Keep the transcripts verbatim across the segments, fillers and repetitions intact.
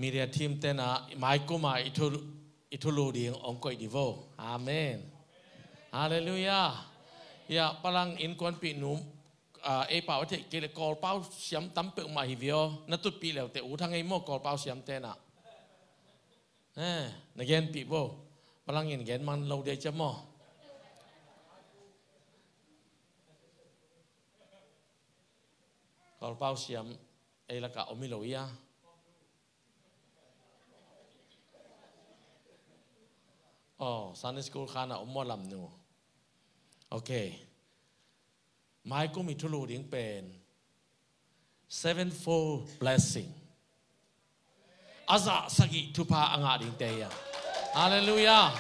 Media team tenah maikum a i thu, i thulu ding ong koih di vo. Amen. Halleluiah. Ia, palang innkuanpih nu, ah, ei pau a theih kei le Kawlpau siam tam peuhmah hi vio. Na tutpih leute u thang ei maw Kawlpau siam tenah. Eh, na genpih vo. Palang in gen man lo dia cia maw. Kawlpau siam ei lakah om hi lo ia. Oh, Sunday school khan a om maw lam nu. Ok. Maikum i thulu ding pen sevenfold blessing. A zah sagih thupha a ngah dingte ia. Halleluiah.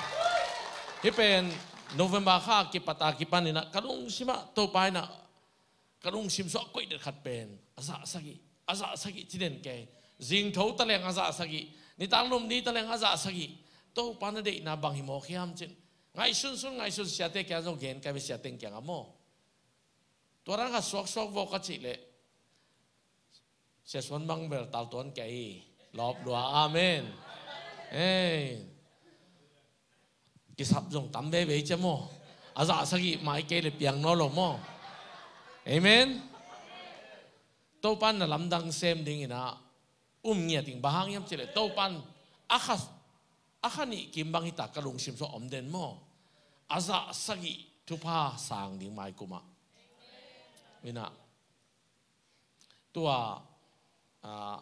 Hih pen November kha kipat a kipan inah ka lungsimah Topa inah ka lungsim suah koih det khat pen a zah sagih, a zah sagih ci den kei. Zingtho taleng a zah sagih, nitang lum ni taleng a zah sagih. Topa na deihna bang hi mawk hiam cin ngaihsunsun ngaihsun siate kiang zong gen kai ve, siate kiang a maw. Tua rang khat suaksuak vawk a cih leh Sia Suan bang bel tal tuan kei lawp lua. Amen. Ei. Kisap zong tam veve cia maw. A zah sagih mai kei le piang naw lo maw. Amen. Topan na lamdang sem dingin ah um ngiat ding, bang hang hiam cih leh Topan a kha, a kha nih kim bang hita ka lungsim suah om den maw. A zah sagih thupha sang ding maikum ah. Inah tua, ah,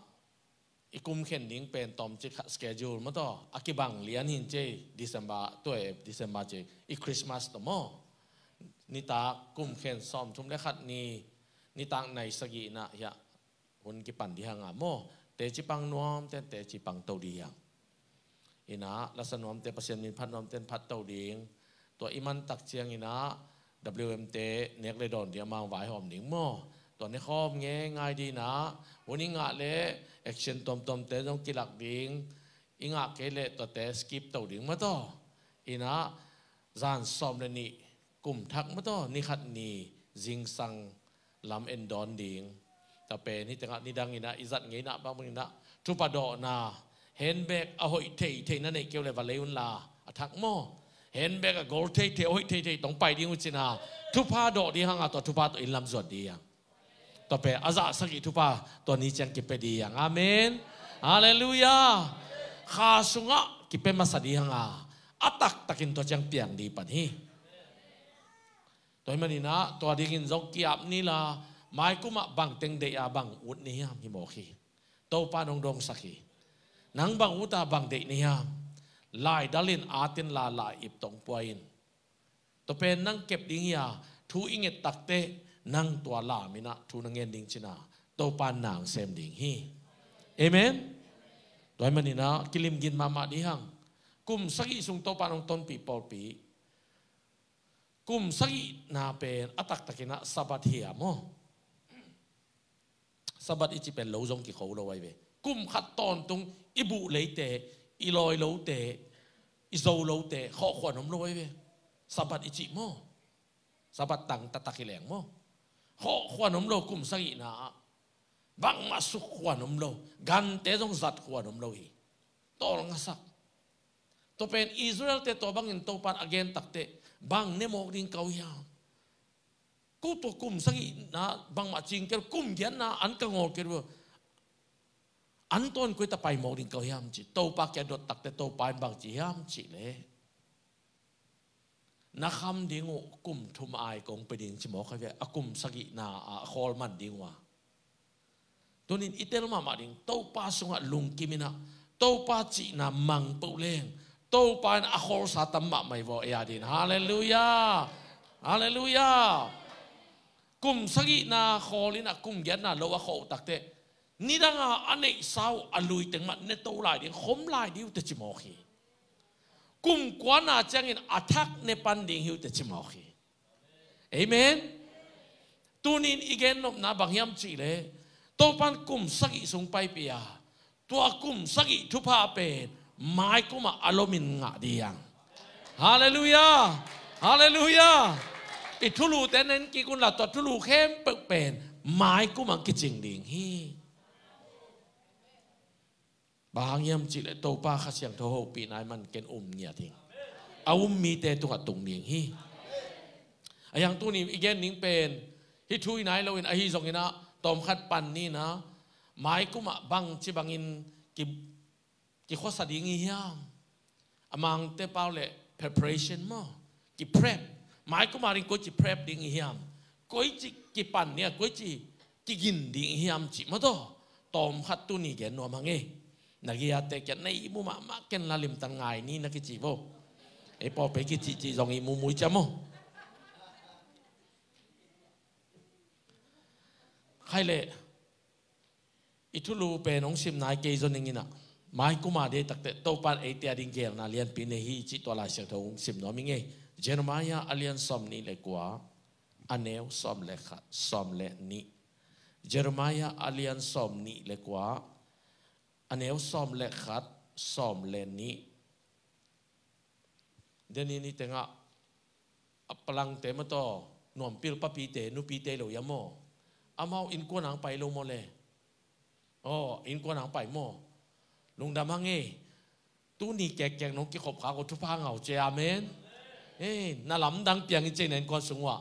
i kum khen ding pen tawmcik khat schedule maw taw. A kibang lian hin cei December, tua e December cei i Christmas tawh maw. Nitak kum khen sawmthum le khat ni, nitak nai sagih inah hiah hun kipan dih hang a maw. Teci pang nuam ten teci pang to dih hang. Inah lasa nuamte Pasian min phat nuamte in phat to ding. Tua i man tak ciang inah W M te nek le dawn ding a mang vaihawm ding maw. Tua nekhawm ngei ngai dih inah hun i ngah le action tuamtuamte zong kilak ding. I ngah kei leh tuate skip to ding maw taw. Inah zan sawm le nih kum thak maw taw, ni khat ni zingsang lam en dawn ding. Tua pen hih tengah nidang inah i zat ngei inah bangbang inah thupha dawhna handbag a hoih theithei na neih kei uh le va lei un la, a thak maw. Handbag a gol theithei, a hoih theithei tawh pai ding uh cin a thupha dawh ding hang a, tua thupha tawh inn lam zuat ding hang. Tua pen a zah sagih thupha tua ni ciang kipia ding hang. Amen. Halleluiah. Kha sungah kipia masa ding hang a, a taktakin tua ciang piang ding pan hi. Tua hi manin ah tua dingin zong ki-ap ni la, maikum ah bang teng deih a bang ut ni hiam hi mawk hi. Topa nong dongsak hi. Nang bang ut a bang deih ni hiam. Laidal in, at in la, la ip tawh pua in. Tua pen nang kep ding hi a, thu i nget takteh nang tua lam inah thu na ngen ding cin a, Topa nang sem ding hi. Amen. Tua hi manin ah kilim gin mahmah ding hang. Kum sagih sung Topa nong tonpih pawlpi. Kum sagihna pen a taktakin ah Sabbath hi a maw. Sabbath i cih pen lo zong kikho lo ahi ve. Kum khat tawntung i buh leite, i lawi lote, i zo lote khawh khuan om lo ahi ve. Sabbath i cih maw. Sabbath tang taktak hi leng maw. Khawh khuan om lo kum sagihna ah. Bangmah suk khuan om lo. Gante zong zat khuan om lo hi. Tawlngasak. Tua pen Israel-te tua bangin Topan a gen takteh bang ne mawk ding ka uh hiam. Ko tua kum sagihna bangmah cing kei lo, kum giatna an ka ngawl kei lo. An tawn koi ta pai mawk ding ka uh hiam ci. Topa kia dot takteh Topa in bang ci hiam cih leh. Na kham ding uh kum thum ai kong pia ding ci mawk ahi ve. A kum sagihna ah a khawl man ding uh a. Tunin i tel mahmah ding, Topa sungah lungkim inah, Topa cihna mang peuh leng, Topa in a khawlsa tam mahmah hi vaw ei a din. Halleluiah. Halleluiah. Kum sagihna khawl inah kum giatna lo a khawh uh takteh, nidang a a neihsa uh a lui teng mah ne to lai ding, khom lai ding uh teh ci mawk hi. Kum kuana ciangin a thak ne pan ding hi uh teh ci mawk hi. Amen. Tunin i gen nopna bang hiam cih leh, Topan kum sagih sung paipih a, tua kum sagih thupha pen maikum ah a lomin ngah ding hang. Halleluiah. Halleluiah. I thulute nen kik un la, tua thulu khempeuh pen maikum ah kicing ding hi. Bang hang hiam cihleh Topa Kha Siangtho hopihna i man ken um ngiat hi. A um mite tungah tung ding hi. A hiang tuni i gen ding pen hih thu i nai loin ahi zongin ah tawmkhat pan ni in ah, maikum ah bangci bangin ki, kikhuasa ding i hiam? A Mangte pau le preparation maw, ki prep. Maikum a ding koici prep ding i hiam? Koici kipan ni a, koici kigin ding i hiam cih maw taw, tawmkhat tuni gen nuam hang e. Na giate kiang na ihmu mahmah ken la limtan ngai ni na kici vo. Ei pawlpi kicihcih zong ihmu mui cia maw? Khaile, i thulu pen hong sim nai kei zong ning in ah, maikum a dei takteh Topa in eite a ding geelna lianpi nei hi cih tua Lai Siangtho hong sim nuam ing e. Jeremiah a lian sawm nih le kua, a neu sawm le khat, sawm le nih. Jeremiah a lian sawm nih le kua, a neu sawm le khat, sawm le nih. Deni ni tengah a palangte maw taw, nuampil papite nupite lo ia maw? Amau innkuan ang pai lo maw le? Aw, innkuan ang pai maw? Lungdam hang e. Tuni kekkek nong kikhop khak uh thupha ngau cia, amen. Ei, na lamdang piangin cia na innkuan sung uh ah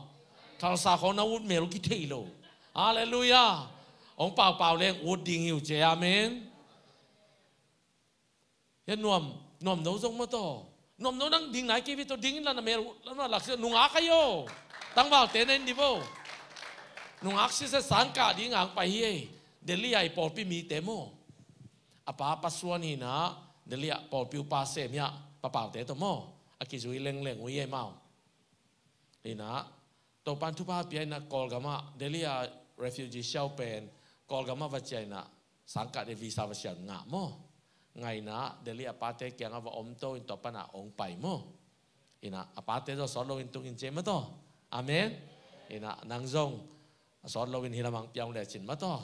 thalsa khawng na ut mel uh kithei lo. Halleluiah. Hong paupau leng ut ding hi uh cia, amen. Hia nuam, nuam no zong maw taw. Nuam no nang ding nai kei ve taw, ding in la na mel uh la na lak sia nungak ahi aw. Tangvalte na in di vo. Nungak sia sia sangkah ding ang pai hi ei. Delhi a i pawlpi mite maw? A pa pasuan hi in ah, Delhi ah pawlpi upa sem hi ah, papaute tawh maw? A kizui lengleng uh hi ei mau. Hi in ah, Topan thupha pia in ah Kawlgam ah, Delhi a refugee siau pen Kawlgam ah va cia in ah, sangkah de visa va sian ngah maw? Ngai in ah, Delhi a pate kiangah va om to in tua pan ah hong pai maw? Hi in ah, a pate zaw sawt loin tung in cia maw taw. Amen. Hi in ah, nang zong a sawt loin hi lamang piang le cin maw taw.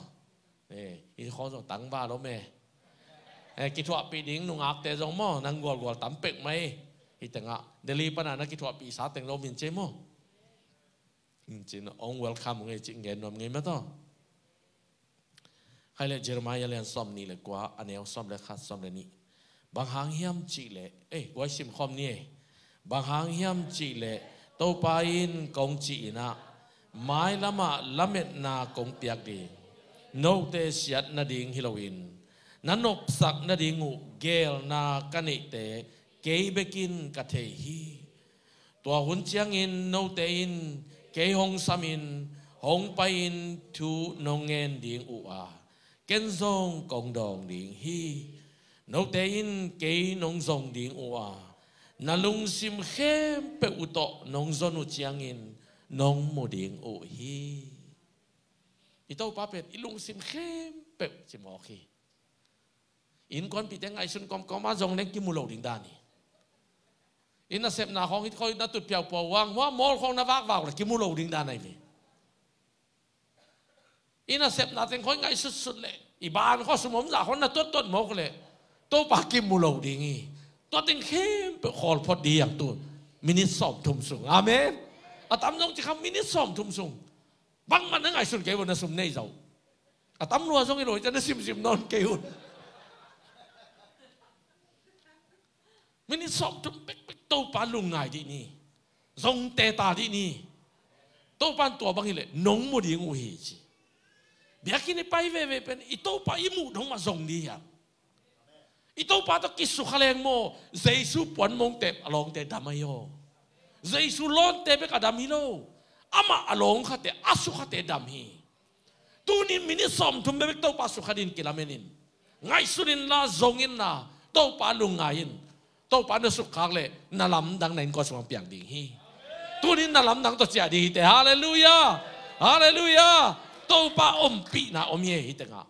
Eh, hi khawng zong tangval om e. Eh, kithuahpih ding nungakte zong maw, nang gualgual tam pek mai. Hi tengah Delhi pana na kithuahpih sa teng lo min cia maw? Min cin ong welcome ngei cih gen nuam ngei maw taw. Hai le Jeremiah lian sawm nih le kua, a neu sawm le khat, sawm le nih. Bang hang hiam cihleh, eh, guai sim khawm ni e. Bang hang hiam cihleh, Topa in kong cih in ah, mailamah lametna kong piak ding, note siat nading hi loin, na nopsak nading uh geelna ka neihte kei bekin ka thei hi. Tua hun ciangin note in kei hong samin, hong pai-in thu nong ngen ding uh a, ken zong kong dawng ding hi. Note in kei nong zong ding uh a, na lungsim khempeuh uh tawh nong zon uh ciangin nong mu ding uh hi. I Topa pen i lungsim khempeuh ci mawk hi. Innkuanpihte ngaihsun kawmkawm a zong leng kimu lo ding dan hi. I nasepna khawng hi khawng na tut piaupuau uh ang, hua mawl khawng na vakvak le kimu lo ding dan ahi ve. I nasepna teng khawng ngaihsutsut le i ban khawng sum om zah khawng na tuattuat mawk le Topa kimu lo ding hi. Tua teng khempeuh khawl phot ding hi ang tu minit sawmthum sung. Amen. A tam zong ci kha minit sawmthum sung. Bangmah na ngaihsun kei un, na sum nei zo. A tam lua zong hi lo hi ciang na simsim nawn kei un. Minit sawmthum bekbek Topa lungngai dih ni. Zong teta dih ni. Topa in tua bang hileh nong mu ding uh hi ci. Biakinn i pai veve pen i Topa i muh dong mah zong dih hiam? I Topa tawh kisukha leng maw, Jesu puan mongte a lawngte dam ahi aw. Jesu lawnte bek a dam hi lo. Amah a lawngkhate, a sukhate dam hi. Tunin minit sawmthum bekbek Topa sukha dingin kilamen in. Ngaihsun inla, zong inla, Topa lungngai in. Topa na sukkhak leh na lamdang na innkuan sungah piang ding hi. Tunin na lamdang tawh ciah ding hi teh. Halleluiah. Halleluiah. Topa ompihna om hi e hih tengah.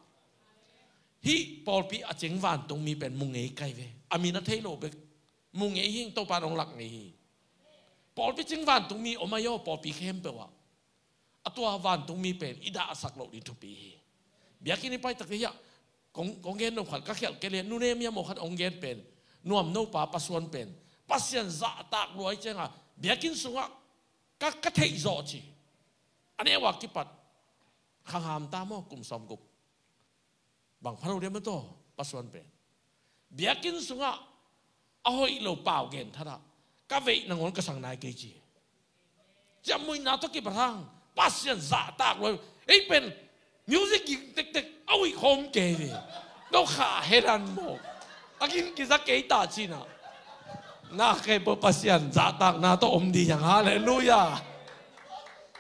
Hih pawlpi a cing vantungmi pen mu ngei kai ve. A min a thei lo bek mu ngei hi, Topa in hong lak ngei hi. Pawlpi cing vantungmi om ahi aw, pawlpi khempeuh ah. A tua vantungmi pen i dahsak loh ding thupi hi. Biakinn i pai takte hiah kong, kong gen nop khat ka khialh kei leh, Nu Nehemiah maw khat hong gen pen, nuamno pa pasuan pen Pasian zahtak lua hi ciangah biakinn sungah ka, ka theih zawh ci. A neu a kipat khangham ta maw, kum sawmguk. Bang pha lo diam a taw, pasuan pen. Biakinn sungah a hoih lo pau gen thatah ka veih nangawn ka sang nai kei ci. Ciammuihna tawh kipat hang Pasian zahtak lua. Ei pen music ging tektek a uih khawm kei ve. No kha heran maw? A ging kiza kei ta cinah. Na kei pawh Pasian zahtakna tawh om ding hiang. Halleluiah.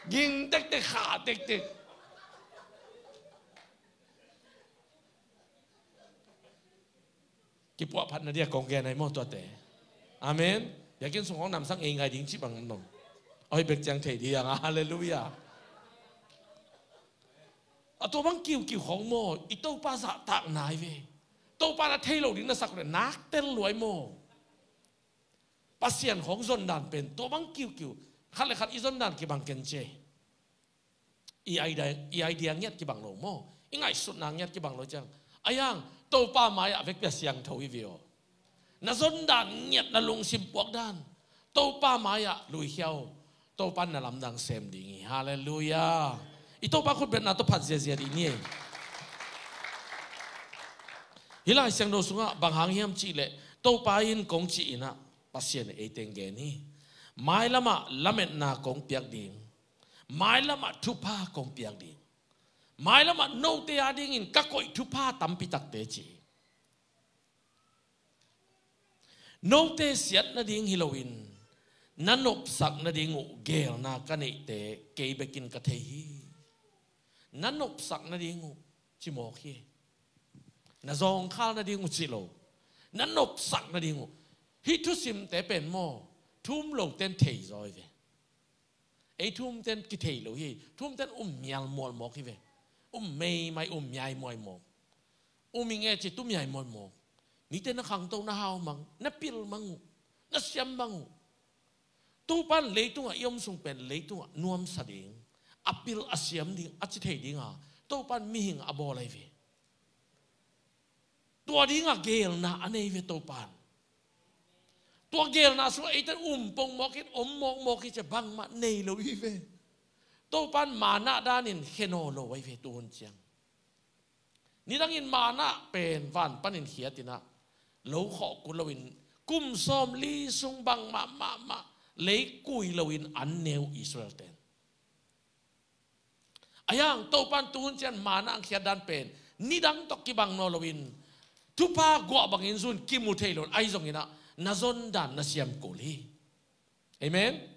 Ging tektek, kha tektek. Kipuahphatna dia kong gen ahi maw tuate? Amen. Biakinn sung hong namsak ngei ngai ding cih bang no. Oi bek ciang thei ding a, halleluiah. A tua bang kiukiu khawng maw, i Topa zahtak nai ve. Topa na thei lo ding na sak le nak tel luai maw? Pasian khawng zondan pen tua bang kiukiu. Khat le khat i zondan kibang ken ce. I idea, i idea ngiat kibang lo maw? I ngaihsutna ngiat kibang lo ciang. Ayang, Topa mai-ah vekpi-a siangtho i ve aw. Na zondan ngiat, na lungsim puakdan Topa mai-ah luikhia aw. Topa na lamdang sem ding hi. Halleluiah. I Topa khutbetna tawh phat ziazia dih ni ei. Hih Lai Siangtho sungah bang hang hiam cihleh Topa in kong cih inah Pasian ei teng gen hi. Mailamah lametna kong piak ding. Mailamah thupha kong piak ding. Mailamah note a dingin ka koih thupha tampi takte ci. Note siat nading hi loin na nopsak nading uh geelna ka neihte kei bekin ka thei hi. Na nopsak nading uh ci mawk hi. Na zawngkhal nading uh ci lo. Na nopsak nading uh. Hih thusimte pen maw, thu um loten thei zaw hi ve. Ei thu umten kithei lo hi. Thu umten um mial mual mawk hi ve. Um meimai, um miai muai mawk. Um i nge ci tu miai muai mawk. Mite na khangto, na hau mang, na pil mang uh, na siam mang uh. Topan leitungah i om sung pen leitungah nuamsa ding, a pil a siam ding a ci thei dinga Topan mihing a bawl ahi ve. Tua dingah geelna a nei ve Topan. Tua geelna sungah eite um pong mawk in, om mawkmawk hi cia bangmah nei lo hi ve. Topan manna danin khenaw lo ahi ve tuhun ciang. Nidangin manna pen van panin khiatinah lo khawh kul loin kum sawmli sung bangmah mahmah leikui loin an neu Israel ten. Ayang Topan tuhun cian manna ang khiat dan pen nidang tawh kibang naw loin thupha guah bangin zun kimu thei loin ahi zonginah na zondan na siam kul hi. Amen.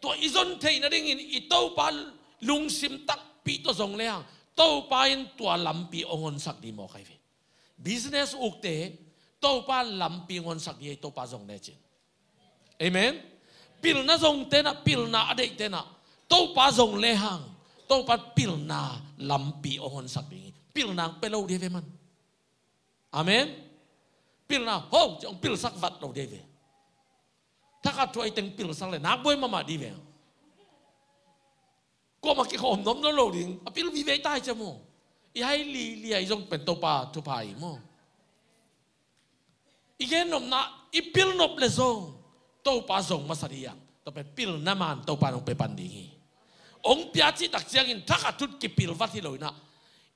Tua i zon theih nadingin i Topa lungsim takpi tawh zong lehang Topa in tua lampi hong honsak ding mawk ahi ve. Business ukte Topa lampi hong honsak ding ahi, Topa zong lecin. Amen. Pilna zong tenah, pilna a deih tenah Topa zong lehang Topa pilna lampi hong honsak ding hi. Pilna ang pe lo ding ve man. Amen. Pilna ho ci hong pilsak vat lo ding ve. Thakhat thu ahi teng pilsak le nak buai mahmah ding ve. Kuamah kikhawm nuam nawn lo ding a pil vive tai cia maw? I hai lili a i zong pen Topa thupha hi maw? I gen nopna i pil nop le zong Topa zong masa ding hiang. Tua pen pilna man Topa nong pe pan ding hi. Ong pia cih tak ciangin thakhat thut kipil vat hi lo inah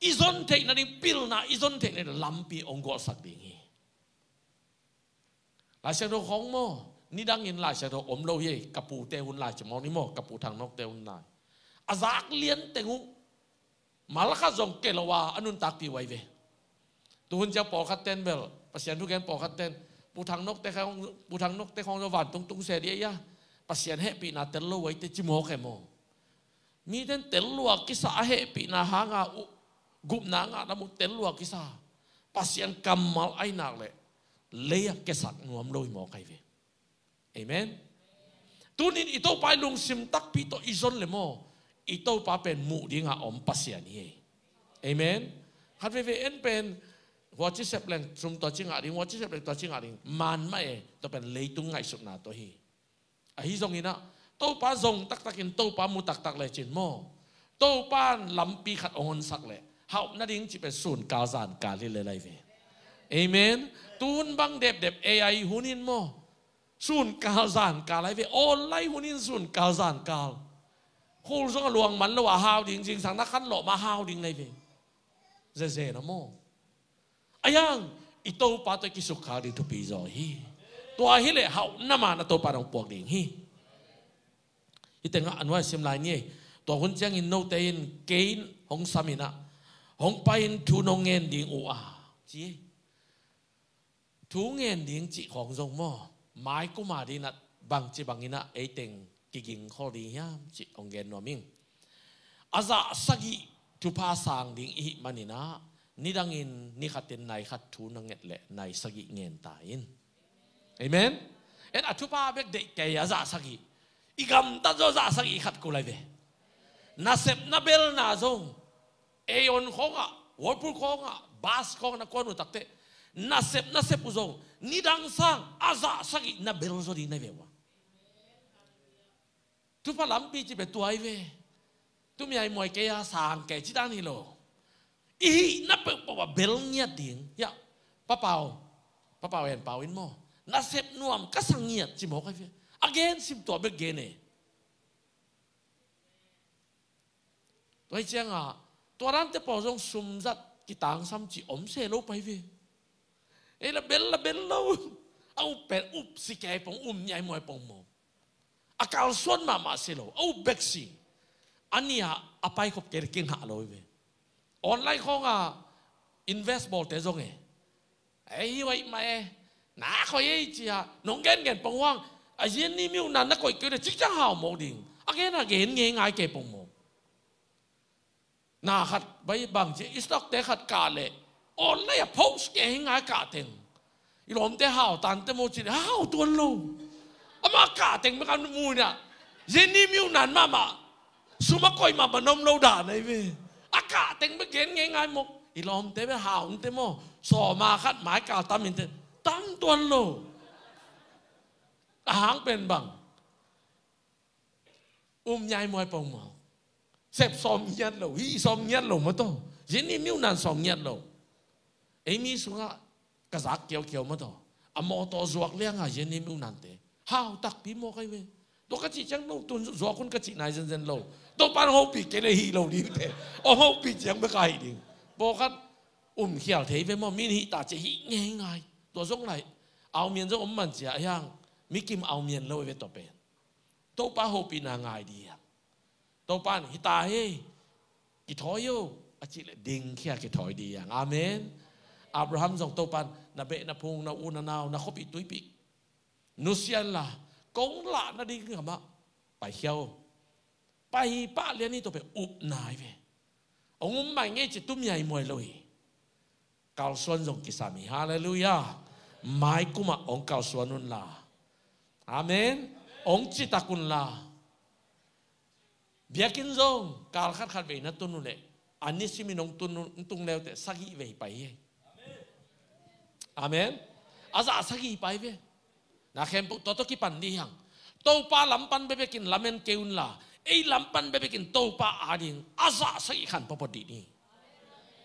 i zon theih nading pilna i zon theih nading lampi ong gualsak ding hi. Laisiangtho khawng maw? Nidangin Laisiangtho om lo hi. Ka pute hun lai ci mawk ni maw? Ka pu Thang Nokte hun lai a zak lian teng uh malkhat zong ke lo a a nuntakpih uh ahi ve. Tuhun ciang pawlkhat ten bel Pasian thugen pawlkhat ten Pu Thang Nokte khawng, Pu Thang Nokte khawng zong vantung tung se dih ahi a, Pasian hehpihna tel lo uh ahi te ci mawk e maw? Miten tel lua kisa a hehpihna hanga uh gupna ngah lam uh tel lua kisa Pasian kammal ahi nak leh lei a kesak nuam lo hi mawk ahi ve. Amen. Tunin i Topa i lungsim takpi tawh i zon le maw, i Topa pen muh dinga om Pasian hi. Amen. Khat veve en pen huaci sep leng sum tua ci ngah ding, huaci sep leng tua ci ngah ding man mah e, tua pen leitung ngaihsutna tawh hi. Ahi zonginah Topa zong taktakin Topa mu taktak lecin maw, Topa in lampi khat hong honsak leh hauh nading cih pen sunkal zankal hi lel ahi ve. Amen. Tuhun bang depdep A I hun in maw, sunkal zankal ahi ve. Online hun in sunkal zankal. Khul zong a luang man lo a hau ding, zingsang na khan lawh ma hau ding lai ve. Zeze na maw? Ayang i Topa tawh i kisukkhak ding thupi zaw hi. Tua hileh hauhna man a Topa in hong puak ding hi. Hih tengah a nuai sim lai ni ei. Tua hun ciangin note in kei in hong sam in ah, hong pai in thu nong ngen ding uh a, ci ei. Thu ngen ding cih khawng zong maw, mai kum a ding in ah bangci bangin ah ei teng kiging khol ding hiam cih hong gen nuam ing. A zah sagih thupha sang ding i hih manin ah, nidangin ni khatin nai khat thu na nget leh nai sagih ngen ta in. Amen. En a thupha bek deih kei a zah sagih. I gamtat zaw zah sagih khat kul lai ve. Nasepna belna zong, Aeon khawngah, Whirlpool khawngah, bus khawngah na kuan uh takteh, nasep nasep uh zong nidang sang a zah sagih na bel zaw ding na hi ve uh a. Thupha lampi ci beh tua hi ve. Tumi a i muai kei a sang kei ci dan hi lo. I hihna peuhpeuh ah bel ngiat ding. Hiah Pa Pau, Pa Pau En Pau in maw, nasep nuam ka sa ngiat ci mawk ahi ve. A gen sim tua bek gen e. Tua hi ciangah tua dante pawl zong sum zat kitangsam ci om se lo pai ve. Ei la bel la bel lo. A up pen up si kei pong, um nyai muai pong maw. A kalsuan mahmah si lo, a up bek si. A nia a paikhop kei le kingah lo hi ve. Online khawngah invest bawlte zong e. Ei hi hoih mah e. Na khoih ei cia nong gengen pong huang. A zian ni miu nan na koih kei le cik ciang hau mawk ding. A gen a gen ngei ngai kei pong maw. Na khat bai bang ci, i stockte khat kah leh online a post kei hi ngai kah teng. I lawmte hau tante maw ci leh hau tuan lo. Amah kah teng bek a mu in ah, zeni miu nan mahmah, sum a koih mahmah na om lo dan ahi ve. A kah teng bek gen ngei ngai maw. I lawmte bek hau nte maw, sawma khat mai kal tam inte, tam tuan lo. A hang pen bang. Um nyai muai pong maw. Sep sawm ngiat lo, hih sawm ngiat lo maw taw. Zeni miu nan sawm ngiat lo. Ei mi sungah ka zak kiaukiau maw taw. A mawtaw zuak lianga zeni miu nante hau takpi maw kai ve. Tua ka cih ciang no tun zuak hun ka cih nai zenzen lo. Topa in hopih kei le hih lo ding te. Ong hopih ciang bek a hih ding. Pawlkhat um khial thei ve maw, min hih ta cia hih ngei ngai. Tua zong lai. Au mian zong om man cia hiang. Mi kim au mian lo ve tua pen. Topa hopihna ngai ding. Topa in hita hei, kithawi o, a cih leh dingkhia kithawi ding. Amen. Abraham zong Topa in na beh na phung, na u na nau, na khuapih tuipih nusia inla, kong lah nading gamah paikhia o. Pai pah lian hi, tua pen upna hi ve. Ong um mai ngei ci tumi a i muai lo hi. Kalsuan zong kisam hi. Halleluiah. Mai kumah ong kalsuan unla. Amen. Ong citak unla. Biakinn zong kal khatkhat vei na tun uh leh, a nisimin ong tun uh, ong tung leuteh sagih vei pai hi. Amen. A zah sagih pai ve. Na khempeuh tua tawh kipan dih hiang. Topa lam pan bekbekin lamen kei unla, ei lam pan bekbekin Topa ading a zah sagih khan pawpawt dih ni.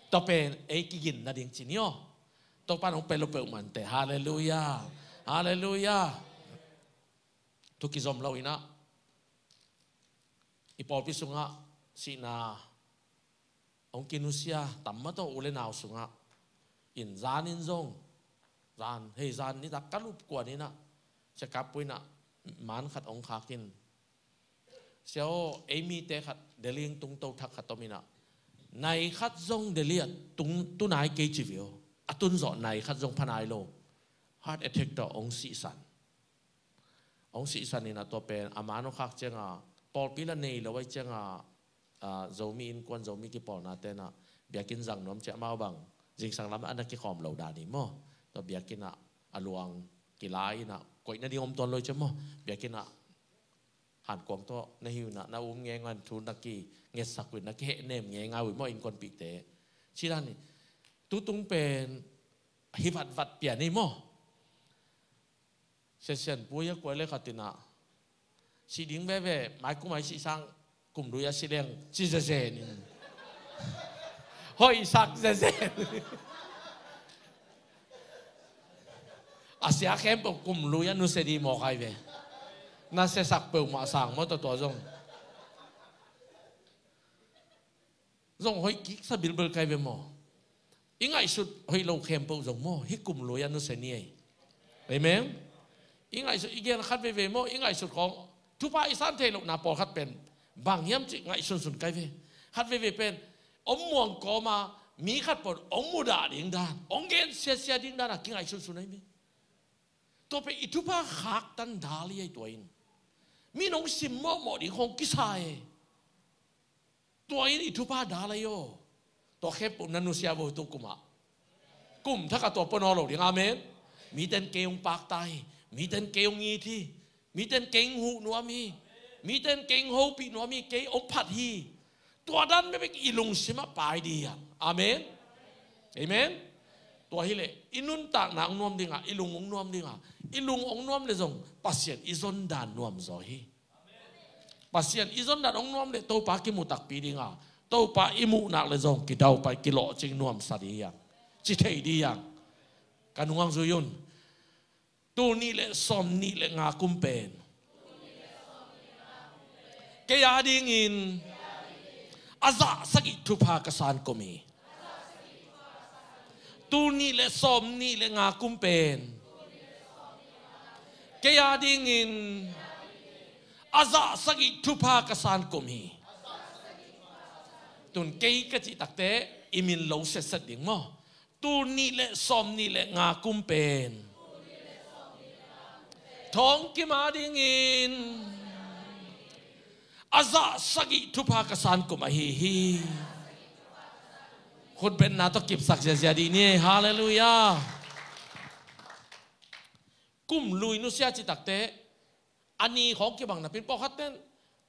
Tua pen ei kigin nading ci ni aw. Topa in hong pia lo peuhmah inteh. Halleluiah. Halleluiah. Thu kizom lo inah, i pawlpi sungah sihna hong kinusia tam mah tawh u le nau sungah in zanin zong, zan, hei zan nitak ka lup kuan inah, Sia Kap Pu inah man khat hong khak in, Sia aw, ei mite khat Delhi hong tungto thak khat om inah, nai khat zong Delhi ah tung, tu nai kei ci ve aw. A tun zawh nai khat zong pha nai lo. Heart attack tawh hong sihsan. Hong sihsan inah tua pen a man hong khak ciangah, pawlpi la nei lo ahih ciangah, ah, Zomi innkuan, Zomi kipawlna tenah biakinn zang nuam ciah, amau bang zingsang lam a na kikhawm lo dan hi maw. Tua biakinn ah a luang kilai inah koih nading om tuan lo hi ciah maw. Biakinn ah hankuang tawh na hi uh inah, na um ngeingai in thu na kingetsak uh in, na kihehnem ngeingai uh hi maw, innkuanpihte. Ci dan hi. Tutung pen hi vatvat pian hi maw. Sia Sian Pu a kuai le khat inah, sih ding veve, mai kum a i sih sang kum lui a si leng ci zezen in. Hoihsak zezen. A sia khempeuh kum lui a nusia dih mawk ahi ve. Na siasak peuhmah sang maw, tua tua zong. Zong hoih kiksa bilbel kai ve maw. I ngaihsut hoih lo khempeuh zong maw, hih kum lui a nusia ni ei. Amen. I ngaihsut, i gen khat veve maw, i ngaihsut khawng thupha i san theih lohna pawlkhat pen bang hiam cih ngaihsunsun kai ve. Khat veve pen om muang kawma mi khat pawn ong mudah ding dan, ong gen siasia ding dan a kingaihsunsun ahi ve. Tua pen i thupha khaktan dal hi ei. Tua in mi nong sim mawhmawh ding khawng kisa e. Tua in i thupha dal ahi aw. Tua khempeuh na nusia vo tu kumah. Kum thakah tua pua nawn lo ding. Amen. Miten kei hong pakta hi. Miten kei hong it hi. Miten kei hong huh nuam hi. Miten kei hong hopih nuam hi. Kei hong phat hi. Tua dan bekbek i lungsimah pai ding hi hang. Amen. Amen. Tua hileh i nuntakna hong nuam ding a, i lung hong nuam ding a, i lung hong nuam le zong Pasian i zon dan nuam zaw hi. Pasian i zon dan hong nuam le Topa kimu takpi ding a, Topa i muh nak le zong kidaupai kilawhcing nuamsa ding hi hang. Ci thei ding hi hang. Ka nung hong zui un. Tul nih le sawm nih le nga kum pen kei a dingin a zah sagih thupha ka san kum hi. Tul nih le sawm nih le nga kum pen kei a dingin a zah sagih thupha ka san kum hi. Tun kei ka cih takteh i min lo setset ding maw? Tul nih le sawm nih le nga kum pen Thawng Kim a dingin a zah sagih thupha ka san kum ahi hi. Khutbetna tawh kipsak ziazia dih ni. Halleluiah. Kum lui nusia cih takteh a ni khawng kibang napi-in pawlkhat ten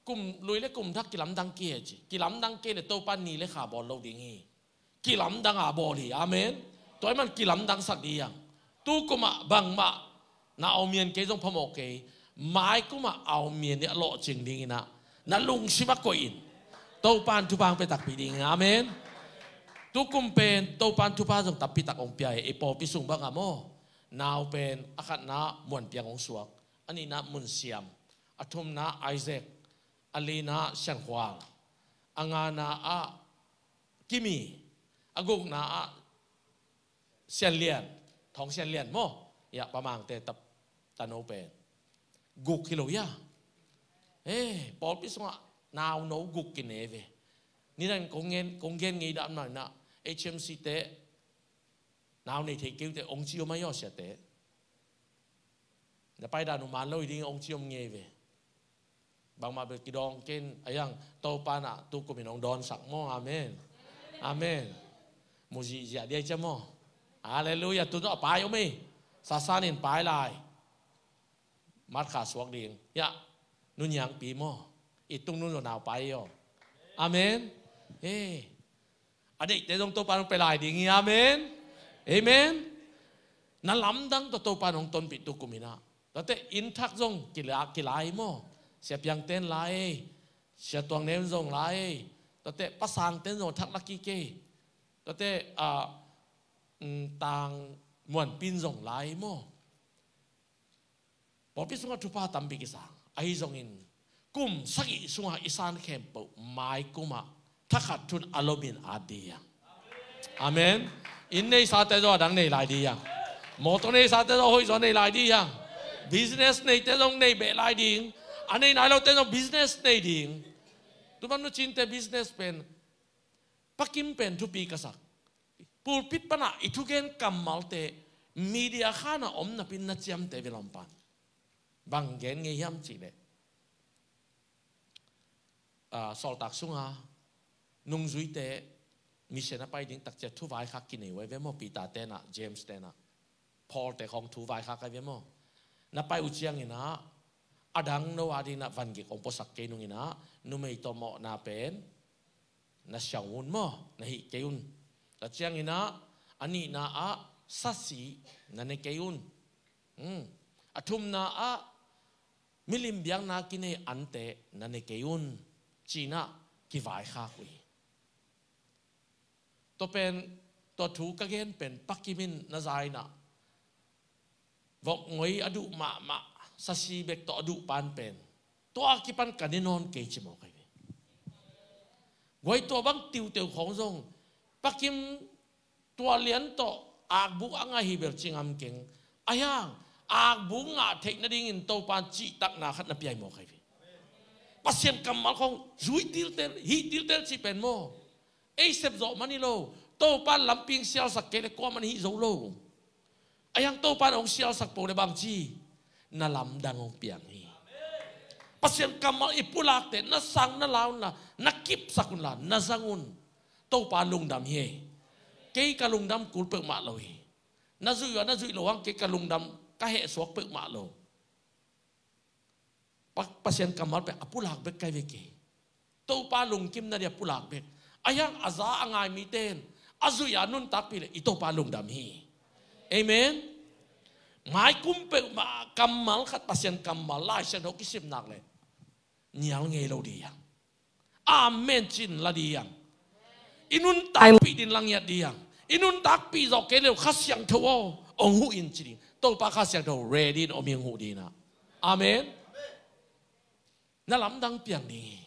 kum lui le kum thak kilamdang kei hi ci. Kilamdang kei le Topa ni le kha bawl lo ding hi. Kilamdang a bawl hi. Amen. Tua ahih man kilamdangsak ding hi hang. Tu kumah bangmah na aw mian kei zong phamawh kei. Mai kumah aw mian hi a lawhcing dingin ah na lungsim ah koih in. Topa in thupha hong pia takpi ding hi. Amen. Tu kum pen Topa in thupha zong tampi tak hong pia hi. I pawlpi sung bangah maw, nau pen a khatna Muan Piang hong suak, a nihna Mun Siam, a thumna Isaac, a lina Sian Khual, a ngana ah Kimi, a gukna ah Sian Lian, Thawng Sian Lian maw? Hiah Pa Mangte tap, tano pen guk hi lo hiah. Eh, pawlpi sungah nauno guk kine ve. Nidang kong gen, kong gen ngei dan mah inah H M C te nau nei thei kei uh teh ong ci om ahi aw siate. Na paidan uh man lo hi ding ong ci om ngei ve. Bangmah bel kidawng kei in a hiang Topa in ah tu kum in ong dawnsak maw. Amen. Amen. Mu zihziah dia i cia maw. Halleluiah. Tu tawh a pai om ei. Sasan in pai lai. March kha suak ding. Hiah, Nu Niangpi maw? I tung nun zaw nau pai hi aw. Amen. He. A deihte zong Topa in hong pia lai ding hi. Amen. Amen. Na lamdang tawh Topa in hong tonpih tu kum inah. Tuate inn thak zong kila, kila hi maw? Sia Piangte in la ei. Sia Tuang Neu in zong la ei. Tuate Pa Sangte in zong thak la kik ei. Tuate, ah, mm, Tang Muanpi in zong la ei maw? Pawlpi sungah thupha tampi kisang. Ahi zongin kum sagih sungah i san khempeuh mai kumah thakhat thun a lomin at dih hiang. Amen. Inn neisate zong a dang nei lai dih hiang. Mawtaw neisate zong a hoih zaw nei lai dih hiang. Business neite zong nei beh lai ding. A nei nai lote zong business nei ding. Tuman Nu Cinte business pen Pa Kim pen thupi ka sak. Pulpit panah i thugen kammalte media khanah om napi-in na ciamteh ve lawm pan. Bang gen ngei hiam cihleh, ah, sawltak sunga nungzuite mission a pai ding takcia thu vaikhak kinei uh ahi ve maw? Peter tenah, James tenah, Paul te khawng thu vaikhak ahi ve maw? Na pai uh cianginah a dang no a dinah vangik hong puasak kei nunginah numei tawh mawhna pen na siang un maw, na hih kei un. Tua cianginah a nihna ah sasi na ne kei un. Hmm. A thumna ah milim biakna kinei ante na ne kei un. Cinah kivaikhak uh hi. Tua pen, tua thu ka gen pen Pa Kim in na za inah vok ngoi a duh mahmah, sasi bek tawh a duh pan pen tua kipan ka ne nawn kei ci mawk ahi ve. Guai tua bang tiuteu khawng zong Pa Kim Tua lian tawh akbuk a ngah hi bel ci ngam keng. Ahi hang akbuk ngah theih nadingin Topa in cihtakna khat na pia hi mawk ahi ve. Pasian kammal khawng zui tiltel, hih tiltel cih pen maw, ei sep zawh man hi lo. Topa in lampi hong sialsak kei leh kuamah in hih zo lo. Ahi hang Topa in hong sialsak peuh leh bangci, na lamdang hong piang hi. Pasian kammal i pulakte na sang, na la unla, na kipsak unla, na zang un. Topa lungdam hi. Kei ka lungdam kul peuhmah lo hi. Na zuih uh a na zuih loh hang kei ka lungdam, ka hehsuak peuhmah lo. Pa-, Pasian kammal pen a pulak bek kai ve kei. Topa lungkimna dia pulak bek. Ahi hang a za a ngai mite in a zuih a nuntakpih leh i Topa lungdam hi. Amen. Maikum peuhmah kammal khat, Pasian kammal, Lai Siangtho kisim nak leh nial ngei lo ding hi hang. Amen ci-in la ding hi hang. I nuntakpih ding la ngiat ding hi hang. I nuntakpih zawh kei leh Kha Siangtho aw, hong huh in ci ding. Topa Kha Siangtho ready in om hi, hong huh ding in ah. Amen. Na lamdang piang ding hi.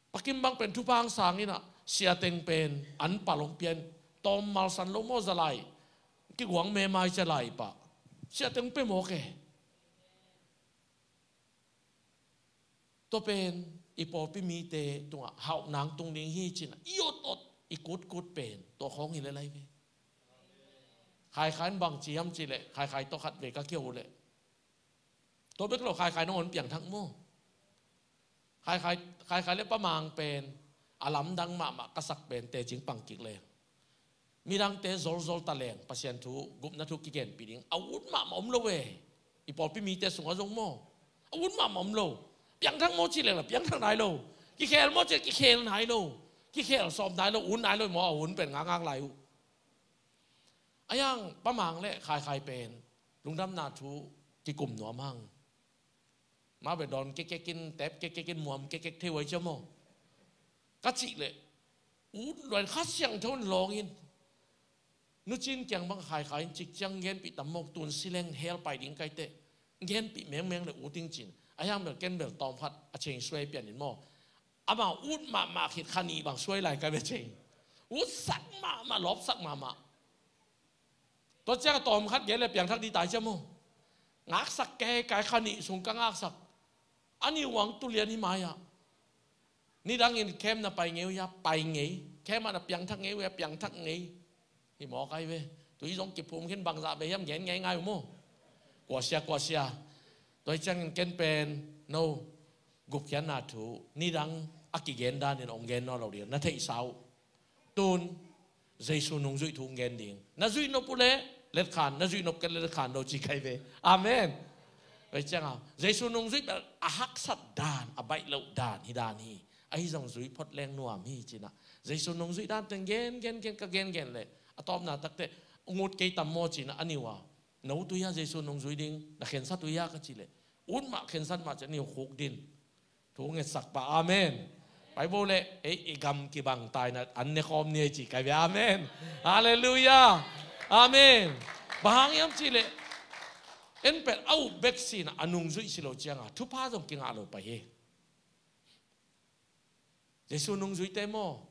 Pa Kim bang pen thupha hong sang in ah, Sia Teng pen an pal hong pia in, tawm malsan lo maw, za lai, kiguang memaw, za lai pah. Sia Teng pia mawk e. Tua pen i pawlpi mite tungah hauhna hong tung ding hi ci-in ah, i otot, i kutkut pen tua khawng hi lel lai ve. Khaikhai in bang ci hiam cih leh, Khaikhai tawh khat vei ka kihou leh, tua bek lo, Khaikhai nangawn piangthak maw? Khaikhai, Khaikhai leh Pa Mang pen a lamdang mahmah ka sak pen tecing pang kik leng, midangte zolzol ta leng, Pasian thu, gupna thu kigenpih ding a ut mahmah om lo e. I pawlpi mite sungah zong maw, a ut mahmah om lo. Piangthak maw cih leng la piangthak nai lo. Kikhel maw cih leh kikhel nai lo. Kikhel sawm nai lo, ut nai lo maw, a hun pen ngakngak lai uh. Ahi hang Pa Mang leh Khaikhai pen lungdamna thu kikum nuam hang. Mah beh dawn kekkek in, tep kekkek in, muam kekkek thei uh ahi ciang maw, ka cih leh, ut lua in Kha Siangtho in lawng in, Nu Cin kiang bang Khaikhai in cik ciang genpih tam mawk, tun si leng hell pai ding ka hi teh, genpih mengmeng leh ut ing ci-in. Ahi hang bel ken bel tawm khat a ceng suai pian in maw, amau ut mahmah khit kha nih bang suai lai ka hi ve ceng. Utsak mahmah, lawpsak mahmah. Tua ciang a tawm khat gen leh piangthak ding ta hi ciang maw. Ngaksak kei, kai kha nih sung ka ngaksak. A nih uh hang tu lian hi mai ah. Nidangin camp na pai ngei uh hia, pai ngei. Camp ah na piangthak ngei uh hia, piangthak ngei. Hi mawk ahi ve. Tu hi zong kiphum khin, bangzah vei hiam gen ngei ngai uh maw. Kuasia, kuasia. Tua hi ciangin ken pen no gupkhiatna thu nidang a kigen danin hong gen nawn lo ding, na theihsa uh. Tun Jesu nungzuih thu hong gen ding. Na zuih nop uh leh letkhan, na zuih nop kei leh letkhan lo ci ka hi ve. Amen. Tua hi ciang a, Jesu nungzuih bel a haksat dan, a baih loh dan hi dan hi. Ahi zong zui phot leng nuam hi ci-in ah, Jesu nungzuih dan teng gen gen gen, ka gen gen leh a tawpna tak teh, ut kei tam maw ci-in ah, a nih uh a, no tu hia Jesu nungzui ding, na khensat uh hia ka cih leh, ut mah, khensat mah ci-in a nih uh khuk din. Thu ngetsak pah. Amen. Pai bo leh, ei, i gam kibang ta in ah, an ne khawm ni ei ci ka hi ve. Amen. Halleluiah. Amen. Bang hang hiam cih leh, en pen a up bek si-in ah, a nungzuih si lo ciang a thupha zong kingah lo pai hi. Jesu nungzuite maw,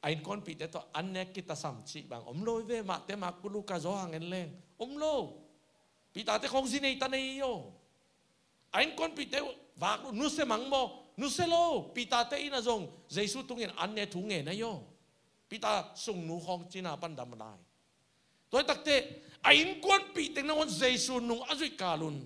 a innkuanpihte tawh an nek kitasam cih bang om lo hi ve. Mate, Mak, Luka, Johan en leng om lo. Peter-te khawng zi nei ta nei hi aw. A innkuanpihte vak lo, nusia mang maw, nusia lo. Peter-te inn ah zong Jesu tungin an ne thu ngen ahi aw. Peter sungnu khawng cina pan dam lai. Tua hi takteh, a innkuanpih teng nangawn Jesu nung a zuih kal un,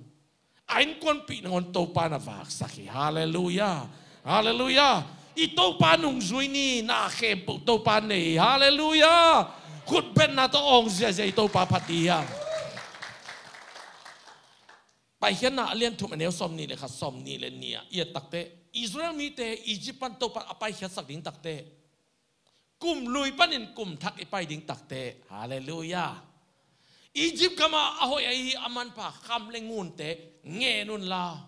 a innkuanpih nangawn Topa na vaksak hi. Halleluiah. Halleluiah. I Topa nungzui ni, na khempeuh Topa nei hi. Halleluiah. Khutbetna tawh awng ziazia i Topa phat hi hang. Paikhiatna a lian thum, a neu sawmnih le khat, sawmnih le nih ah i et takteh, Israel mite Egypt pan Topa a paikhiatsak ding takteh, kum lui panin kum thak i pai ding takteh. Halleluiah. Egypt gamah a hoih ahi a manpha kham le ngunte ngen unla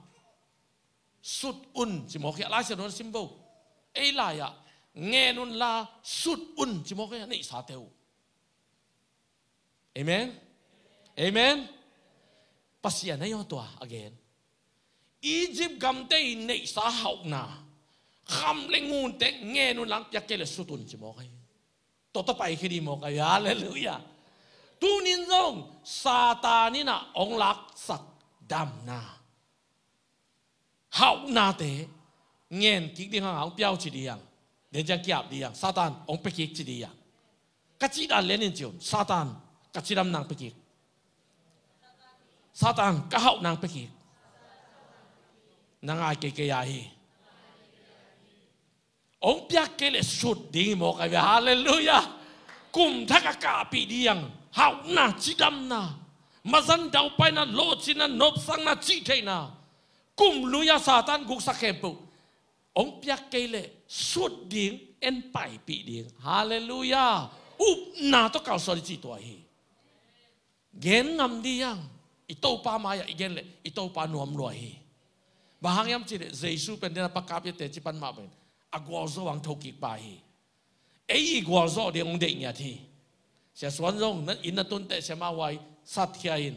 sut un ci mawk hi a, Lai Siangtho na sim bo. Ei lai-ah ngen unla sut un ci mawk hi a, neihsate uh. Amen. Amen. Pasian ahi aw tua a gen. Egypt gamte i neihsa hauhna, kham le ngunte ngen un lang, piak kei leh sut un ci mawk ahi. Tua tawh paikhia ding maw ka hi ve. Halleluiah. Tunin zong Satan in ah hong laksak damna, hauhnate ngen kik ding hang a hong pia uh ci ding hi hang. Den ciang ki-ap ding hi hang. Satan, hong pia kik ci ding hi hang. Ka cih dan lianin ci un. Satan, ka cidamna hong pia kik. Satan, ka hauhna hong pia kik. Na ngai keikei a hi. Hong piak kei leh sut ding hi maw ka hi ve. Halleluiah. Kum thak a kahpih ding hi hang. Hauhna, cidamna, mazan daupaina, lawhcinna, nopsakna, cihtheihna, kum lui-a Satan guksak khempeuh hong piak kei leh sut ding, en paipih ding. Halleluiah. Upna tawh kalsuan i cih tua hi. Gen ngam ding hi hang. I Topa mai-ah i gen leh i Topa nuam lua hi. Bang hang hiam cih leh Jesu pen den a pakap i teci pan mah bangin a gualzo hong thokik pa hi. Ei i gualzo ding hong deih ngiat hi. Sia Suan zong na inn a tun teh sia mah huai satkhia in,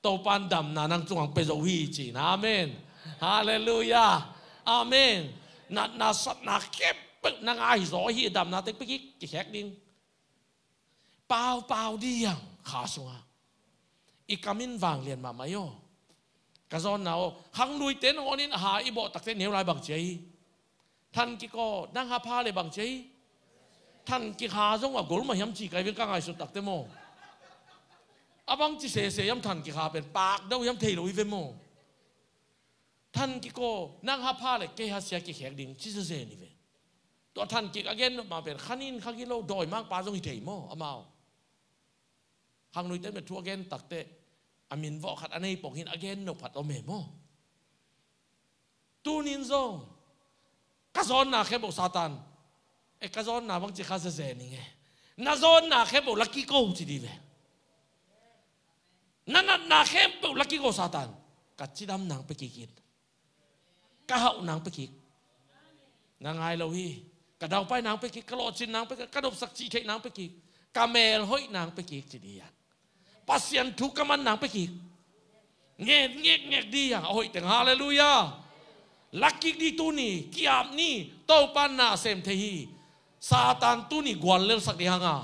Topa'n damna nang cungah hong pia zo hi ci-in. Amen. Halleluiah. Amen. Natna satna khempeuh nang a hi zaw hi, damna teng pia kik, kikhek ding. Paupau ding hi hang kha sungah. I kam in vanglian mahmah hi aw. Ka zawnna aw, khangluite nangawn in ha i bawh takteh neu lai bang ci a hi. Than kik aw, nang ha pha leh bang ci a hi. Than kik ha zong a gol mah hiam ci ka hi ve ka ngaihsut takteh maw. A bang ci sese hiam than kik ha pen, pak do hiam thei lo hi ve maw. Than kik aw, nang ha pha leh kei ha sia kikhek ding ci zezen hi ve. Tua than kik a gen nop mah pen kha nin kha gilo dawimangpa zong hi thei maw amau. Khangluite mah thu a gen takteh a min vawh khat a nei pong hi in a gen nop khat om e maw. Tunin zong ka zawnna khempeuh Satan, e ka zawnna bang ci kha zezen ing e. Na zawnna khempeuh la kik aw ci ding ve. Na natna khempeuh la kik aw Satan. Ka cidamna hong pia kik in. Ka hauhna hong pia kik. Na ngai lo hi. Ka daupaina hong pia kik, ka lawhcinna hong pia kik, ka nopsak cihtheihna hong pia kik, ka melhoihna hong pia kik ci ding hi hang. Pasian thu ka manna hong pia kik. Ngen ngekngek ding hi hang a hoih teng. Halleluiah. La kik ding tuni, ki-ap ni, Topa'n na sem thei hi. Satan tuni guallelsak ding hang a,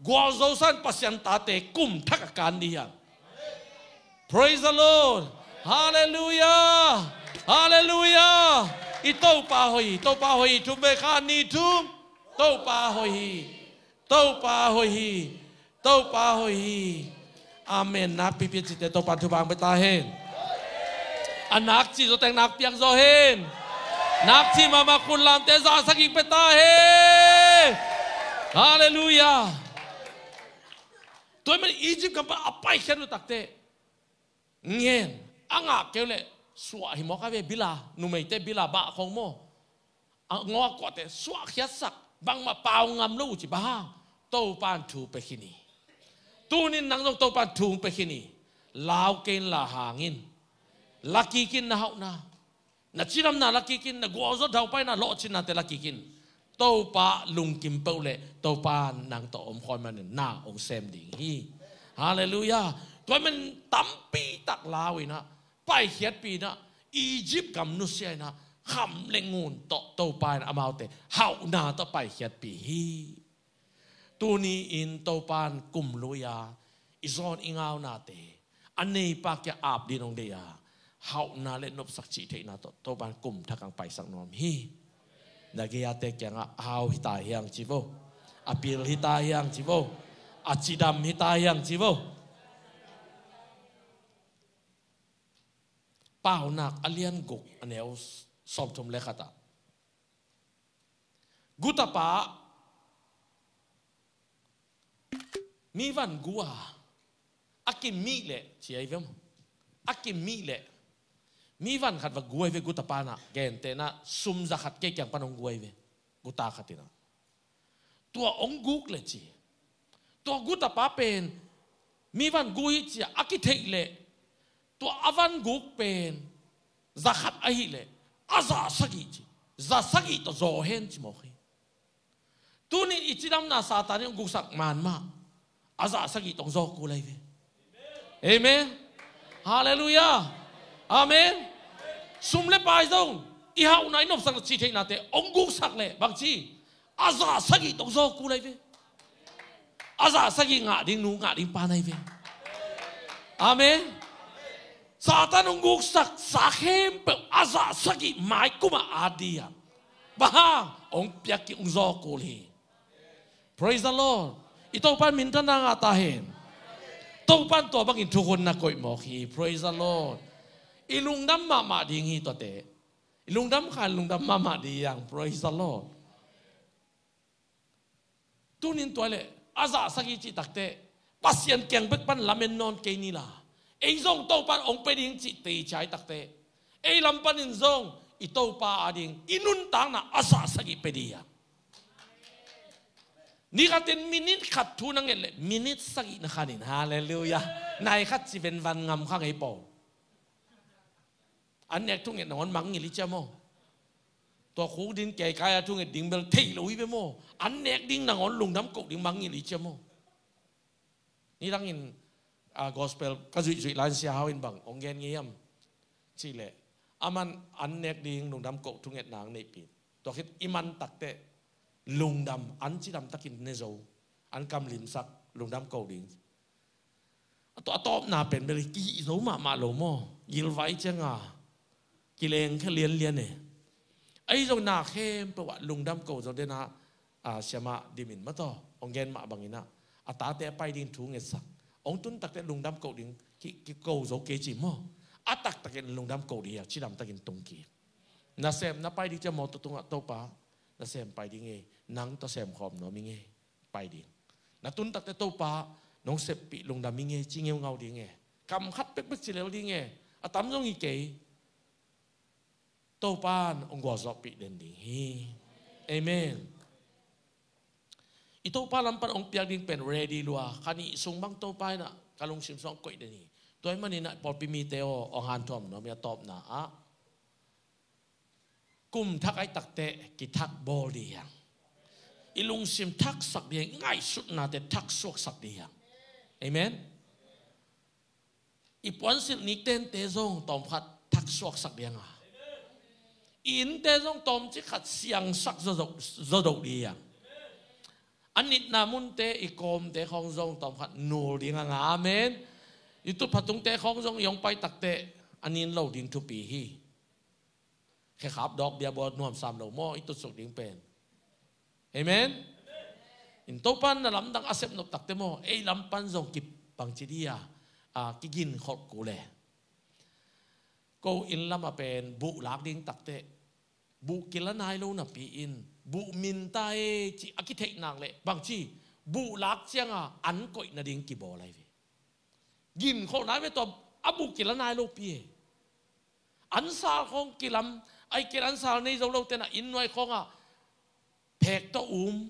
gualzo sa in Pasian tate kum thak a kan ding hi hang. Praise the Lord. Halleluiah. Halleluiah. I Topa hoih hi, Topa hoih hi, thum vei khat, nih, thum. Topa hoih hi. Topa hoih hi. Topa hoih hi. Amen. Nakpipi a cite Topa'n thupha hong pia ta hen. A nakci zawteng nakpi hong zaw hen. Nakci mahmah khut lamte zahsak kik pia ta hen. Halleluiah. Tua ahih manin Egypt gam pan a paikhiat uh takteh ngen, a ngah kei uh leh suah hi maw ka hi ve. Bila, numeite bila, bah khong maw. A ngawh a kuahte suahkhiatsak, bangmah pau ngam lo uh ci. Bang hang? Topa'n thu pia khin hi. Tunin nang zong Topa'n thu pia khin hi. Lau kei in, la hang in. La kik in na hauhna. Na cidamna la kik in, na gualzo daupaina lawhcinnate la kik in. Topa lungkim peuh leh Topa'n nang tawh om khawm manin na hong sem ding hi. Halleluiah. Tua ahih manin tampi tak lau in ah, paikhiatpih in ah, Egypt gam nusia in ah, kham leh ngun tawh Topa in amaute hauhna tawh paikhiatpih hi. Tuni-in Topa'n kum lui-a i zawn i ngaunate a neipa kiang ap dingin hong deih a, hauhna leh nopsak cihtheihna tawh Topa'n kum thak hong paisak nuam hi. Na gei-ate kiangah a hau hi ta hi hang ci vo. A pil hi ta hi hang ci vo. A cidam hi ta hi hang ci vo. Paunak a lian guk a neu sawmthum leh khat ah, gutapa mi van gu a, a kimih leh ci ahi ve maw. A kimih leh mi van khat va gu ahi ve gutapa in ah, gentehna sum za khat kei kiang pan hong gu ahi ve. Guta khat in ah tua hong guk leh ci, tua gutapa pen mi van gu hi ci-a a kitheih leh, tua a van guk pen za khat ahih leh a za sagih ci. Za sagih tawh zaw hen ci mawk hi. Tunin i cidamna Satan in hong guksak man mah, a za sagih tawh hong zaw kul ahi ve. Amen. Halleluiah. Amen. Sum leh pai zong, i hauhna, i nopsakna, cihtheihnate hong guksak leh bangci, a za sagih tawh hong zaw kul ahi ve. a zah sagih ngah ding nu, ngah ding pa na hi ve. Amen. Satan hong guksak sa khempeuh a zah sagih maikum ah at ding a, bang hang, hong piak kik, hong zaw kul hi. Praise the Lord. I Topa in minthanna ngah ta hen. Topa in tua bangin thukhun na koih mawk hi. Praise the Lord. I lungdam mahmah ding hi tuate. I lungdam kha, lungdam mahmah ding hi hang. Praise the Lord. Tunin tua leh a zah sagih cih takteh Pasian kiang bek pan lamen nawn kei ni la, ei zong Topa in hong pia ding cih teci ciang takteh, ei lam panin zong i Topa ading, i nuntakna a zah sagih pia ding hi hang. Ni khatin minit khat thu na nget leh minit sagih na khan in. Halleluiah. Nai khat ci venvan ngam kha ngei paw. An nek thunget nangawn mangngilh hi cia maw? Tua khuk din keikai a thunget ding bel thei lo hi ve maw? An nek ding nangawn lungdam koh ding mangngilh hi cia maw? Nidangin, a, gospel ka zuihzuih lai-in Sia Hau in bang hong gen ngei hiam cih leh, aman an nek ding lungdam koh thungetna hong neihpih. Tua khit i man takteh lungdam, an cidam takin ne zo, an kam limsak, lungdam koh ding. A tawh, a tawpna pen bel kihih zo mahmah lo maw? Gilvai cianga kileng khe lianlian e. Ahi zong na khempeuh ah lungdam ko zo den ah, a, siamah dimin mataw hong gen mah bangin ah, a tate a pai ding thu ngetsak, hong tun takteh lungdam ko ding ki, kiko zo kei ci maw? A taktakin lungdam ko ding hi a, cidam takin tung kik. Nasem na pai ding cia maw, tua tungah Topa, nasem pai ding e, nang tawh sem khawm nuam ing e. Pai ding. Na tun takteh Topa, nong seppih lungdam ing e, ci ngeungau ding e. Kam khat pekpek ci lel ding e. A tam zong hi kei. Topa in hong gualzawhpih den ding hi. Amen. I Topa lam pan hong piak ding pen ready lua. Kha nih sung bang Topa in ah ka lungsim sung hong koih den hi. Tua ahih manin ah pawlpi mite aw, hong hanthawn nuam ing a, tawpna ah, kum thak ahih takteh kithak bawl ding hi hang. I lungsim thaksak ding hi hang, ngaihsutnate thaksuaksak ding hi hang. Amen. I puansilh niktente zong tawmkhat thaksuaksak ding hi hang a, i innte zong tawmcik khat siangsak zawdo, zawdo ding hi hang. A nitna munte, i kawmte khawng zong tawmkhat nul ding hi hang a. Amen. I tutphah tungte khawng zong i hong pai takteh a nin lo ding thupi hi. Khekhap dawk bia bawl nuam sam lo maw, i tutsuk ding pen? Amen. In Topa in na lamdang a sep nop takteh maw, ei lam pan zong kibang ci ding a, a, kiginkholh kul e. Ko inn lamah pen buh lak ding takteh, buh kila nai lo napi-in, buh minta e ci a kitheih nak leh bangci, buh lak cianga an koih nading kibawl ahi ve. Ginkholh nai ve, tua a buh kila nai lopi e. Ansal khawng kilam, ahih kei leh ansal nei zo lote na inn nuai khawngah phek tawh um,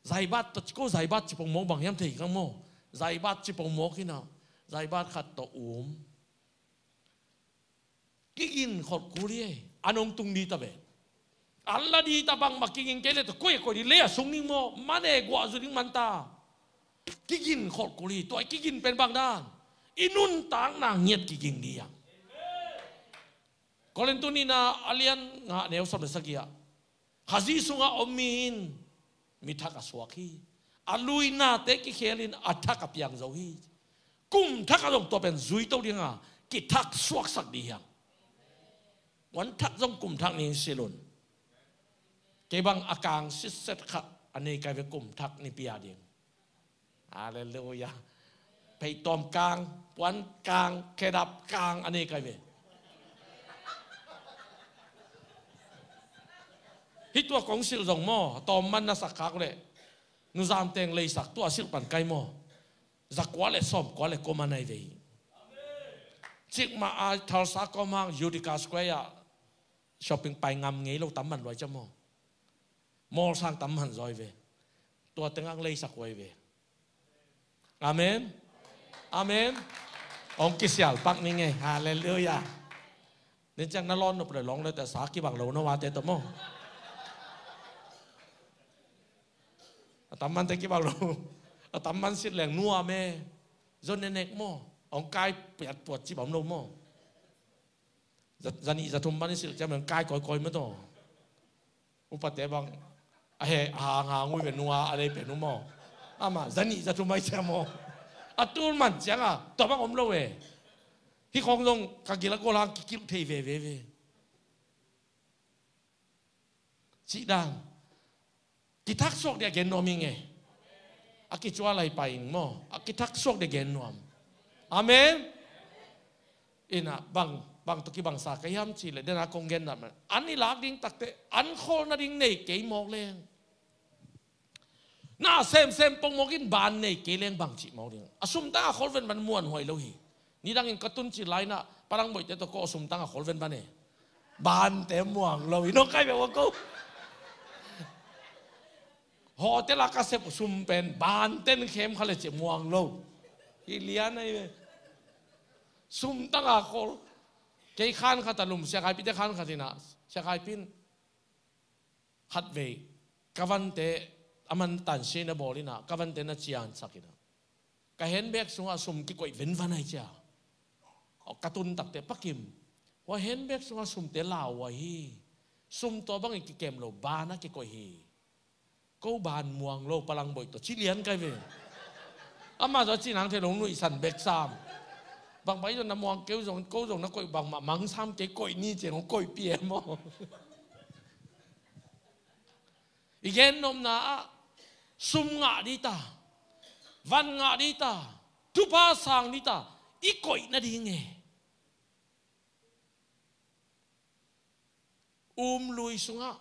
zaibat tawh ci ko, zaibat ci pongmawk bang hiam thei kang maw? Zaibat ci pongmawk hi na, zaibat khat tawh um. Kiginkholh kul hi e. An hong tung ding ta ve. An la ding ta, bangmah kigin kei leh tawh koi a koi ding, lei a sung ding maw, man e, guah zu ding man ta. Kiginkholh kul hi. Tua i kigin pen bang dan? I nuntakna ngiat kigin ding hi hang. Korin tu nihna a lian nga, neu sawm le sagih ah, Khazih sungah om mi in mi thak a suak hi. A luinate kikhelin a thak a piang zo hi. Kum thak a zong tua pen zuito ding a, kithak suaksak ding hi hang. Puan thak zong kum thak ning silh un. Kei bang a kang sitset khat a nei kai ve, kum thak nipi a ding. Halleluiah. Pheitawm kang, puan kang, khedap kang a nei kai ve. Hih tua kong silh zong maw, tawm man na sak khak leh, nuzam teng leisak tua silh pan kai maw. Za kua le sawm kua le kua man ahi ve hi. Cikmah a Tulsa kawmhang Utica Square ah shopping pai ngam ngei lo tam man luai cia maw. Mall sang tam man zaw hi ve. Tua tengah leisak huai ve. Amen. Amen. Hong kisial pak ning ei. Halleluiah. Nin ciang na lawn nop le long le te sa kibang lo no mate to maw. A tam man te kibang lo. A tam man sit leng nuam e. Zon ne nek maw. Hong kai piat puat ci bam lo maw. Za, za nih za thum pan i silh ciang bang kai kawikawi mah tawh. Upate bang a he, a hang hang ui ve nua a lei pen uh maw. Amah za nih za thum ai ciang maw. A tul man ciangah tua bang om lo e. Hih khawng zong ka gil a gol hang kikilh thei veve ve. Cih dan. Kithak suak dia gen nuam ing e. A kicual lai pai ing maw. A kithak suak dia gen nuam. Amen. Ina bang, bang tawh kibangsa ka hiam cih leh dena kong gen dan mah. An i lak ding takte, an khawl nading nei kei mawk leng. Na semsem pongmawk in ban nei kei leng bang cih mawk ding. A sumtang a khawl venvan muanhuai lo hi. Nidangin ka tun cil lai-in ah, Palang Boite tawh ko a sumtang a khawl venvan e. Bante muang lo hi, nong kai bek ua ko. Hotel a ka sep sum pen, banten khem kha le cih muang lo. Hi lian ahi ve. Sumtang a khawl. Kei khan khat a lum, Sia Khai Pite khan khat in ah, Sia Khai Pin. Khatvei, ka vante, a man tansiaina bawl in ah, ka vante na ciansak in ah. Ka handbag sungah sum kikoih venvan ai cia. Aw, ka tun takte, Pa Kim, hua handbag sungah sumte lau uh ahi. Sum tua bangin kikem lo, ban a kikoih hi. Ko ban muang lo, Palang Boih tawh, ci lian kai ve. Amah zaw ci nang thei lo, nuihsan bek sam. Bang pai zong na muang keu zong, ko zong na koih bangmah, mang sam kei koih ni ciang, koih pia maw. I gen nopna ah, sum ngah dita, van ngah dita, thupha sang dita, i koih nading e. Um lui sungah,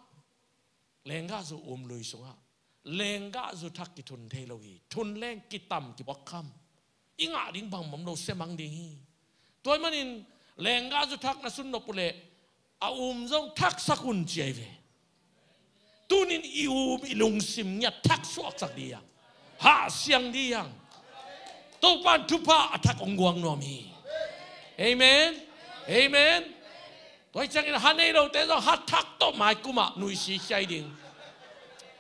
lenggahzu um lui sungah, lenggahzu thak kithun thei lo hi, thun leng kitam kibuak kham. I ngah ding bangmah om lo, sia mang ding hi. Tua ahih manin lenggahzu thak na sun nop uh leh, a um zong thaksak un ci ahi ve. Tunin i um i lungsim ngiat thak suaksak ding hi hang. Hah siang ding hi hang. Topan thupha a thak hong guang nuam hi. Amen. Amen. Tua hi ciangin ha nei lote zong ha thak tawh maikum ah nuisi khia ding.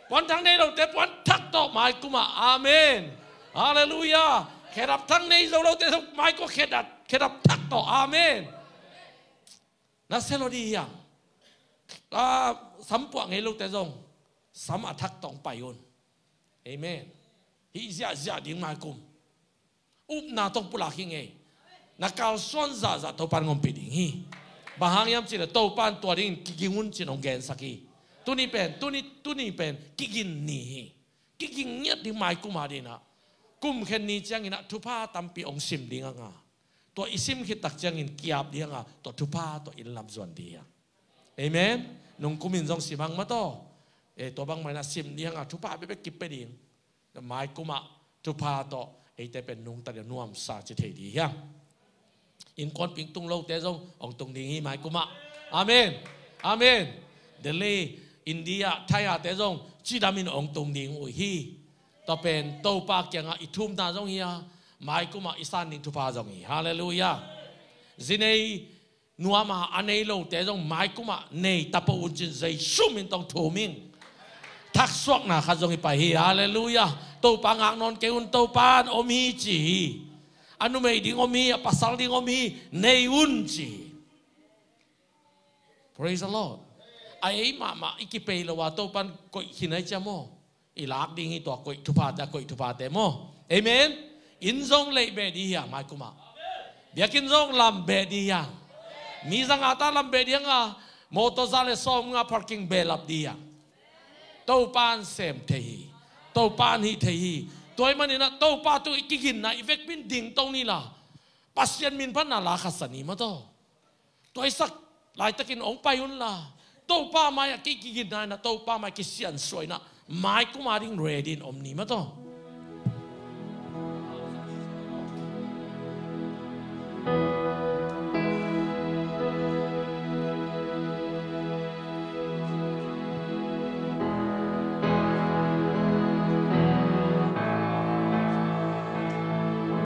Puanthak nei lote puanthak tawh maikum ah. Amen. Halleluiah. Khedap thak nei zo lote zong maikum ah khedap, khedap thak tawh. Amen. Na sia lo ding hi hang. Ah, sam puah ngei lote zong sam a thak tawh hong pai un. Amen. Hih ziahziah ding maikum. Upna tawh pulak hi ing ei. Na kalsuan zahzah Topan hong ompih ding hi. Bang hang hiam cih leh Topan tua dingin kiging un ci-in hong gensak hi. Tuni pen, tuni, tuni pen kigin ni hi. Kiging ngiat ding maikum a ding ah. Kum khen ni ciangin ah thupha tampi hong sim ding a ngah. Tua i sim khit tak ciangin ki-ap ding a ngah, tua thupha tawh inn lam zuan ding hi hang. Amen. Nungkum in zong sim hang maw taw. Eh, tua bangmah in ah sim ding a ngah, thupha bekbek kipia ding. Maikum ah thupha tawh eite pen nungta ding, nuamsa ci thei ding hi hang. Innkuanpih tung lote zong hong tung ding hi maikum ah. Amen. Amen. Delhi, India, Thai-a te zong cidamin hong tung ding uh hi. Tua pen Topa kiangah i thumna zong hi a, maikum ah i san ding thupha zong hi. Halleluiah. Zi nei nuam a, a nei lote zong maikum ah nei ta pah un ci-in Jesu min tawh thum ing. Thaksuakna khat zong hi pah hi. Halleluiah. Topa ngak nawn kei un, Topan om hi ci hi. A numei ding om hi, a pasal ding om hi, nei un ci hi. Praise the Lord. A ei mahmah i kipei lo a Topan koih khin ai cia maw. I lak ding hi tua koih thuphate, a koih thuphate maw. Amen. Inn zong leih beh ding hi hang maikum ah. Biakinn zong lam beh ding hi hang. Mi za nga ta lam beh ding hi hang a, mawtaw za le sawmnga parking behlap ding hi hang. Topan sem thei hi. Topan hih thei hi. Tua ahih manin ah Topa tungah i kiginna i vekpi-in dingto ni la, Pasian min phatna la khatsa ni maw taw. Tua i sak laitakin hong pai un la, Topa mai-ah ki, kiginna in ah, Topa mai-ah kisiansuah in ah, maikum a ding ready in om ni maw taw.